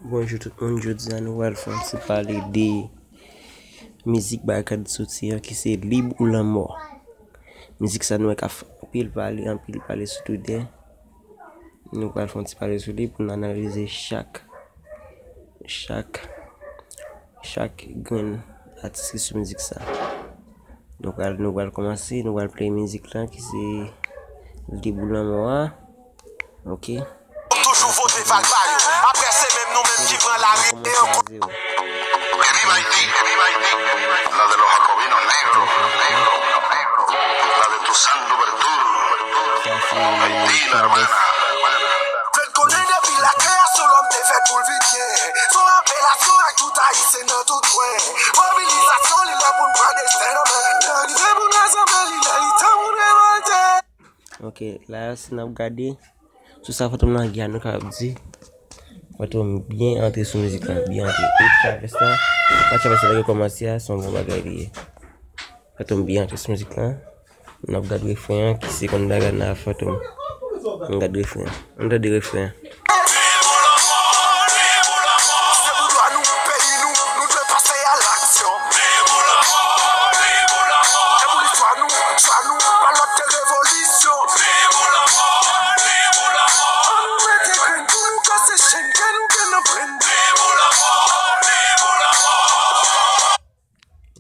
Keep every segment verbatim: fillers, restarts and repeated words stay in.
Bonjou tout moun, jodi a nou pral fè yon ti pale de mizik Barikad soti an ki se Lib ou Lanmò. Mizik sa nou wè k ap fè anpil pale, anpil pale sou Twitter. Nou pral fè yon ti pale sou li pou n analize chak, chak, chak grenn atis ki sou mizik sa. Nou pral, nou pral kòmanse, nou pral play mizik lan ki se Lib ou Lanmò a. Ok. Toujou vote vag ba yo. Apre se menm nou menm ki pran lari e ankò. Heavy mighty, heavy mighty. La de los jacobinos negros, negros, negros. La de tu santo pertur. Haití, la hermana. Fèt konnen depi la kreyasyon lòm te fèt pou l viv byen. Son apelasyon ak tout Ayisyen nan tout kwen. Mobilizasyon li la pou n pran desten nan men. Lè rive pou n rasanble, li lè li tan pou n revòlte. Ok, la si n ap gade sou sa Fantom nan gen, nou kapab di Fantom byen antre sou mizik lan, byen antre. E Traverse la, pa Traverse la yo kòmanse a, se yon bon bagay li ye. Fantom byen antre sou mizik lan. N ap gad refren an ki se Konn Dagana a Fantom. Ann gad refren an. Ann tande refren an. Se pou dwa nou, peyi nou, nou dwe pase a laksyon. E pou listwa nou, chwa nou, pa lòt ke revolisyon. Ann mete grenn pou nou kase chenn ke nou gen nan brenn.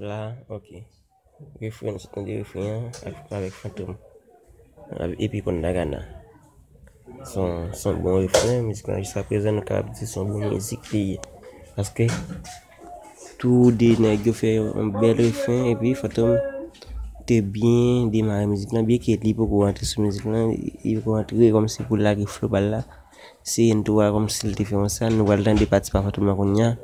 La, ok. Refren, nou sot tande refren an avèk, avèk Fantom. Epi Konn Dagana. Se yon, se yon bon refren, mizik lan jiskaprezan nou kapab di se yon bon mizik li ye. Paske tou de nèg yo fè yon bèl refren, epi Fantom te byen demare mizik lan, byenke li poko rantre sou mizik lan, li poko rantre kòmsi pou lage flo pa l la. Se N T A kòmsi l te fè yon sa, nou pral tande pati pa Fantom nan kounye a.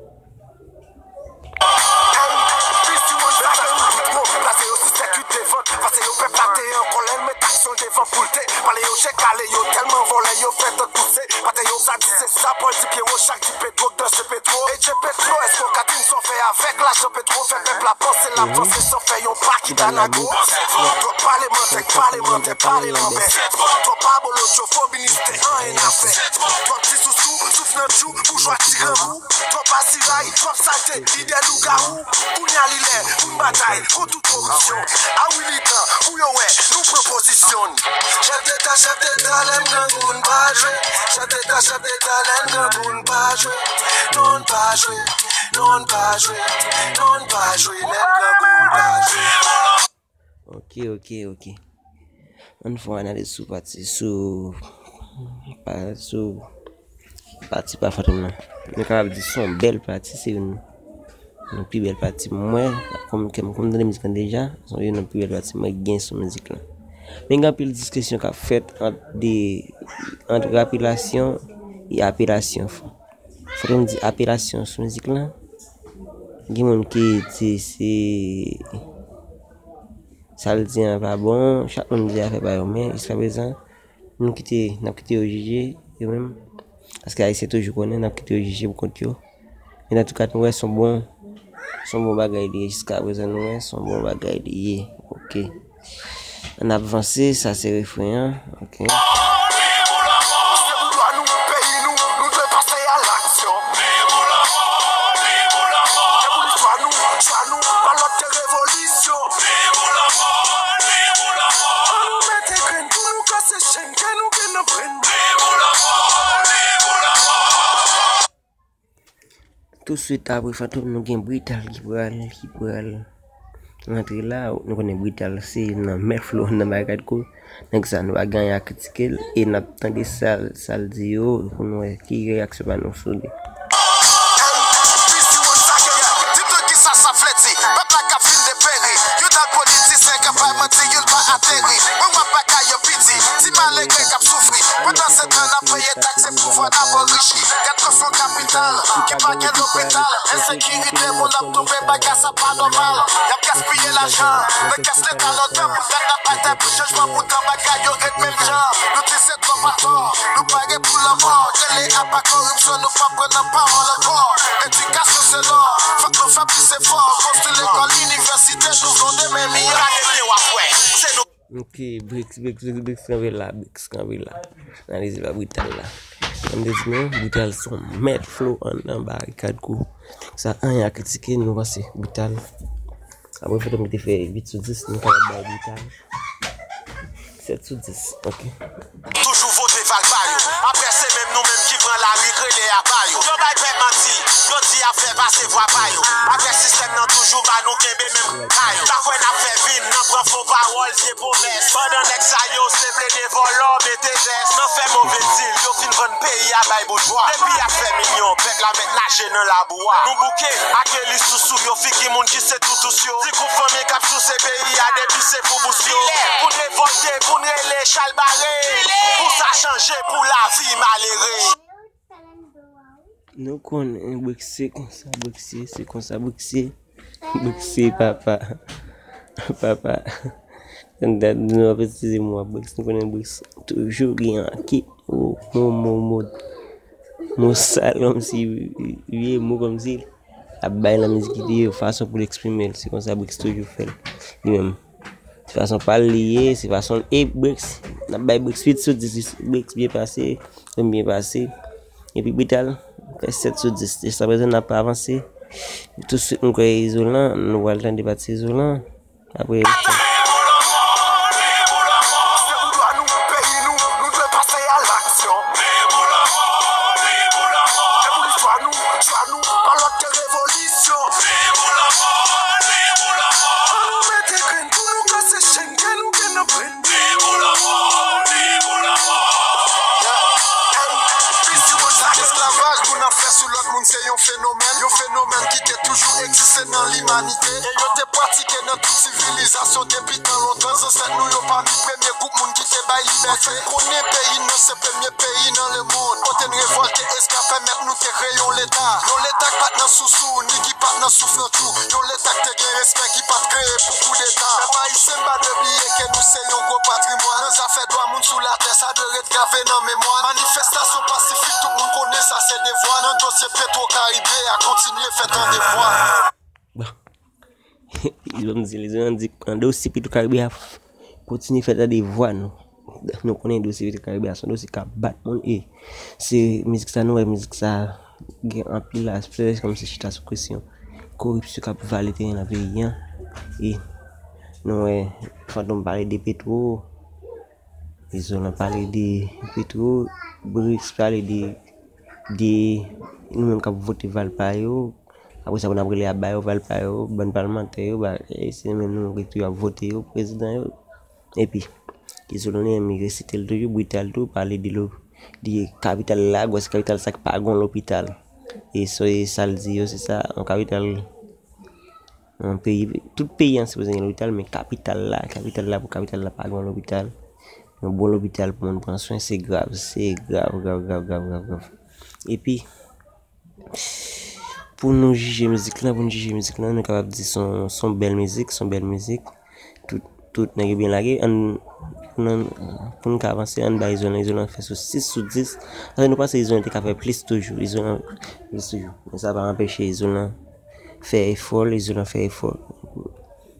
Twòp palemantè, palemantè, pale lanbè. Twòp abolotcho, fo ministè, anyen a fè. Twòp ti sousou, souf nan tchou, boujwa ti grangou. Twòp aziray, twòp salte, lidè lougawou. Kounye a li lè pou n batay kont tout koripsyon. A wi li tan pou yo wè nou pran pozisyon. Chèf deta, chèf deta, lè m grangou n pa jwe. Chèf deta, chèf deta, lè m grangou n pa jwe. Non n pa jwe, non n pa jwe, non n pa jwe, lè m grangou n pa jwe. Ok, ok, ok. Ann fè yon analiz sou pati, sou, pa, sou pati pa Fantom nan. Nou kapab di se yon bèl pati, se youn nan pi bèl pati mwen, kòm, kòm, kòm m tande mizik lan deja, se youn nan pi bèl pati mwen gen sou mizik lan. Men gen anpil diskisyon k ap fèt ant de, ant rapelasyon e apelasyon. Fò m di apelasyon sou mizik lan. Gen moun ki di se sa l di an pa bon, chak moun di afè pa yo, men jiskaprezan, nou kite, n ap kite yo jije, yo menm. Paske Ayisyen toujou konnen, n ap kite yo jije pou kont yo. Men antouka, nou wè se yon bon, se yon bon bagay li ye, jiskaprezan, nou wè se yon bon bagay li ye. Ok. Ann avanse, sa se refren an. Ok. Se pou dwa nou, peyi nou, nou dwe pase a laksyon. Se pou listwa nou, chwa nou, pa lòt ke revolisyon. Ann mete grenn pou nou kase chenn ke nou gen nan brenn. Touswit apre Fantom, nou gen Brital ki pral, ki pral rantre la. Nou konnen Brital se nan men flo nan bagay ko. Nèg sa nou pa gen anyen a kritike l. E n ap tande sa, sa l di yo pou nou wè ki reyaksyon pa nou sou li. Di nou kisa sa vle di, pèp la k ap fin deperi. Youn nan politisyen k ap bay manti, youn pa ateri. Mwen wè bagay yo piti, ti malere k ap soufri. Pandan se tan n ap peye taks, se pouvwa n ap anrichi. Gad kòsyon kapital, ki pa gen lopital. Ensekirite, moun ap tonbe, bagay sa pa nòmal. Y ap gaspiye lajan nan kès leta lontan. Pou dat ap atè pou chanjman, poutan bagay yo ret menm jan. Nou di se twòp atò, nou pare pou lanmò. Rele apa koripsyon, nou pa pran nan pawòl ankò. Edikasyon se lò, fòk nou fè plis efò. Konstwi lekòl, inivèsite, nou vle yon demen miyò. Gade byen w ap wè, se nou. Ok, Brix, Brix, Brix, Brix, kanpe la, Brix, kanpe la. Analize pa Brital la. Mwen te di nou, Brital se yon mèt flow anndan Barikad Crew. Sa anyen a kritike, nou panse Brital. Apre foto m te fè uit sou dis, nou kapab bay Brital sèt sou dis, ok. Toujou vote Val pa yo. Apre se menm nou menm ki pran lari k rele apa yo. Yo bay pèp manti, yo di y ap fè pase vwa pa yo. Apre sistèm nan toujou ba nou kenbe menm ka yo. Pa kwè n ap fè vin nan pran fo pawòl, vye pwomès. Pandan nèg sa yo se plede vòlò, mete vès. Nan fè move dil, yo fin vann peyi a bay boujwa. Depi y ap fè milyon, pèp la mèt naje nan labou a. Nou bouke ak Eli Sousou, yo figi moun ki se toutous yo. Ti gwoup fanmi k ap souse peyi a depi se pou bous yo. Lè pou n revòlte, pou n rele chalbare. Pou sa chanje, pou lavi malere. Nou konnen Brix se konsa Brix ye, se konsa Brix ye. Brix se papa. Papa. Nou ap itilize mo a Brix, nou konnen Brix toujou gen anki mo, mo, mo, mo, mo sal kòmsi vye mo kòmsi l ap bay nan mizik li yo, fason pou l eksprime l. Se konsa Brix toujou fè l. Li menm. Se fason pa l li ye, se fason e Brix. N ap bay Brix uit sou dis, Brix byen pase, m byen pase. Epi Brital fè sèt sou dis. Jiskaprezan n ap avanse. Tousuit m kwè Izolan, nou pral tande pati Izolan. Apre. Se pou dwa nou, peyi nou, nou dwe pase a laksyon. E pou listwa nou, chwa nou, pa lòt ke revolisyon. An nou mete grenn pou nou kase chenn ke nou gen nan grenn. Esklavaj moun ap fè sou lòt moun se yon fenomèn, yon fenomèn ki te toujou egziste nan limanite. E yo te pratike nan tout sivilizasyon depi tan lontan. Zansèt nou yo pami premye gwoup moun ki te bay libète. Konnen peyi n nan se premye peyi nan lemonn. Kote n revòlte, esklav pèmèt nou te kreye yon leta. Yon leta k pa t nan sousou, ni ki pa t nan souf nan twou. Yon leta k te gen respè, ki pa t kreye pou koudeta. Pèp ayisyen, n pa dwe bliye ke nou se yon gwo patrimwàn. Nan zafè dwa moun sou latè, sa dwe ret grave nan memwa. Manifestasyon pasifik, tout moun konnen sa se devwa. Nan dosye Petro Caribe a, kontinye fè tande vwa. Bon. Izolan di, Izolan di, nan dosye Petro Caribe a, kontinye fè tande vwa nou. Nou konnen dosye Petro Caribe a, se yon dosye k ap bat moun e se mizik sa, nou wè mizik sa gen anpil aspè, kòmsi chita sou kesyon koripsyon k ap vale teren nan peyi an. E nou wè Fantom pale de Petro, Izolan pale de Petro, Brix pale de, de nou menm k ap vote Valpa yo. Apre sa, pou n ap rele aba yo, Valpa yo, bann palmantè yo, ba, e se menm nou menm ki toujou ap vote yo, prezidan yo. Epi, Izolan li menm, li resite l toujou, Brital tou, pale de lo, de kapital la, gwòs kapital sa k pa gon lopital. E so, e sa l di yo, se sa, yon kapital, yon peyi, tout peyi an sipoze gen lopital, men kapital la, kapital la, pou kapital la pa gon lopital. Yon bon lopital pou moun pran swen, se grav, se grav, grav, grav, grav, grav, grav. Epi, pou nou jije mizik lan, pou nou jije mizik lan, nou kapab di se yon, se yon bèl mizik, se yon bèl mizik. Tout, tout nèg yo byen lage. Ann, pou nou, pou nou ka avanse, ann bay Izolan, Izolan fè sou sis sou dis. Paske nou panse Izolan te ka fè plis toujou. Izolan plis toujou. Men sa pa anpeche Izolan fè efò l, Izolan fè efò,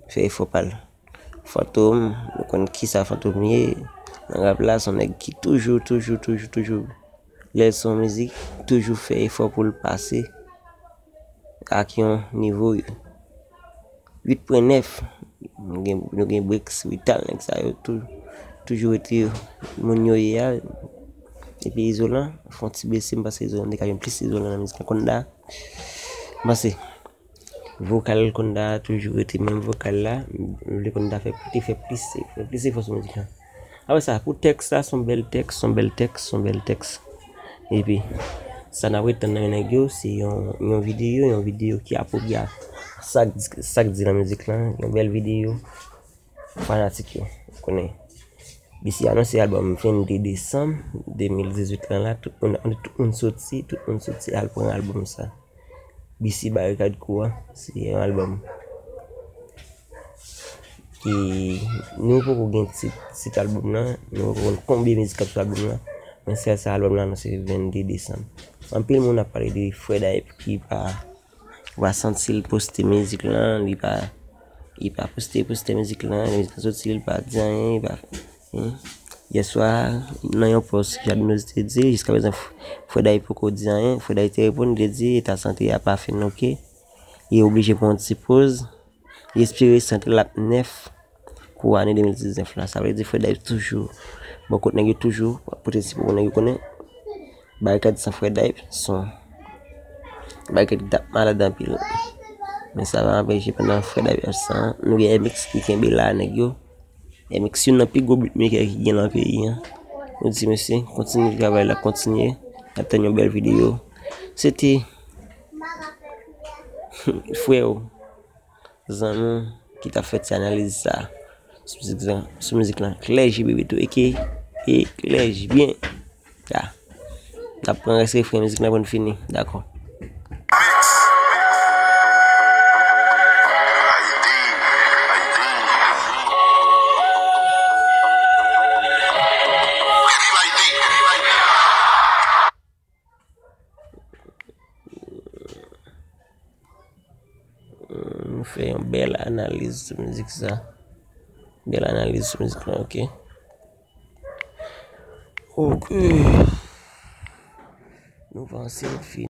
fè efò pa l. Fantom, nou konn kisa Fantom ye nan rap la, se yon nèg ki toujou, toujou, toujou, toujou, lè l se yon mizik, toujou fè efò pou l pase ak yon nivo uit pwen nèf. Nou gen, nou gen Brix, Vital, nèg sa yo tou, toujou rete moun yo ye a. Epi Izolan, fè yon ti bese, m panse Izolan te ka jwenn plis Izolan nan mizik la. Konda, m panse. Vokal Konda toujou rete menm vokal la. M vle Konda fè, te fè plis, fè plis efò sou mizik la. Apre sa, pou tèks la, se yon bèl tèks, se yon bèl tèks, se yon bèl tèks. Epi, sa n ap ret tann nan men nèg yo, se yon, yon videyo, yon videyo ki apwopriye a sa k di, sa k di nan mizik la, yon bèl videyo. Fanatik yo, ou konnen. B C anonse albòm vennde desanm de mil dizuit lan la, tout moun, tout moun soti, tout moun soti al pran albòm sa. B C Barikad Crew a, se yon albòm ki nou poko gen tit, tit albòm nan, nou poko konn konbyen mizik k ap sou albòm nan, men sèl sa albòm nan anonse vennde desanm. Anpil moun ap pale de Fred Hype ki pa Ou pa santi l poste mizik lan, li pa, li pa poste, poste mizik lan, lè mizik lan soti, li pa di anyen, li pa, hmm. Yèswa, nan yon pòs, Jadno te di, jiskaprezan, Frè Dave poko di anyen. Frè Dave te reponn, li te di, eta sante a pa fin oke. Li oblije pran yon ti poz. Li espere sante l ap nèf pou ane de mil diznèf la. Sa vle di Frè Dave toujou bò kot nèg yo, toujou pote sipò pou nèg yo konnen. Barikad san Frè Dave se yon barikad ki t ap malad anpil. Men sa pa anpeche pandan Frè Dave absan, nou gen M X ki kenbe la nèg yo. M X youn nan pi gwo beatmaker ki gen nan peyi an. Nou di mesye, kontinye travay la, kontinye. N ap tann yon bèl videyo. Se te frè w, zanmi w ki t ap fè ti analiz sa sou mizik lan, sou mizik lan. Klèji bebe tou, eke, e klèji byen. Ya. N ap pran rès refren mizik lan pou n fini. Dakò. Nou fè yon bèl analiz sou mizik sa. Bèl analiz sou mizik la, oke. Oke. Nou panse nou fini.